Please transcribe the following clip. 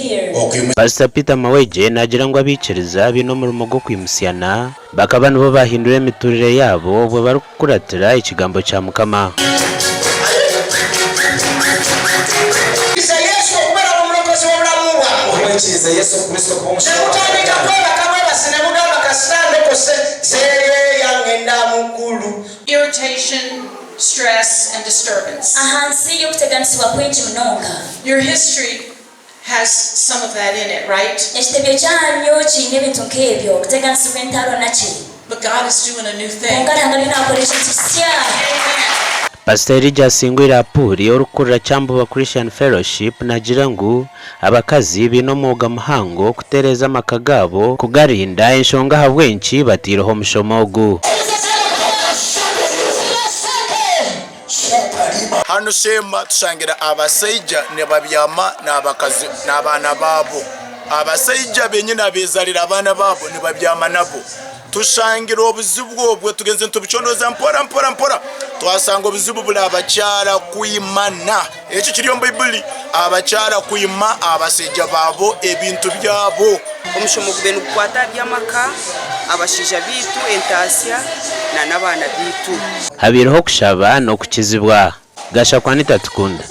here. Pasita Peter Mawejje naagira ngu abaikiriza baine omurimo gw'okwimusyana bakaba nibo baahindura emiturire yaabo obwo barikukuratira ekigambo kya Mukama. Okwikiriza Yesu okubeera omulokozi w'obulamu bwammwe. Okwikiriza Yesu Kristo kuba omushuma Nemutandika kwebaka bwebasi nemugamba kasita ndokose seeyeeya ngenda mu ggulu. Irritation, stress, and disturbance. Ahansi y'okuteganisibwa kwingi munonga. Your history has some of that in it, right? Ekitebyo kyanyu kiine ebintu nk'ebyo, okuteganisibwa, entaro naki. But God is doing a new thing. Kwonka Ruhanga ariyo naakora ekintu kisya. Amen. Pasita Elijah Asingwire Apuuli orikukurira Kyambowa Christian Fellowship nagira ngu abakazi baine omwoga muhango kutereeza amaka gaabo kugarinda enshonga ahabw'enki bataireho omushomo ogu. Hanu Sheema tushangire abasaija nibabyama n'abakazi n'abaana baabo. Abasaija benyini abeezarire abaana baabo nibabyama nabo. Tushangire obuzibu obwo tugenze nitubucondooza mpora mpora mpora twashanga obuzibu buri abakyara kwimana. Ekyo kiri omu Baibuli, abakyara kwima abasaija baabo ebintu byabo. Omushomo gube nigukwata aha by'amaka, abashaija baitu, entaasya na n'abaana baitu. Habaireho okushaba n'okukizibwa. Gashakwa Anita Tukunda.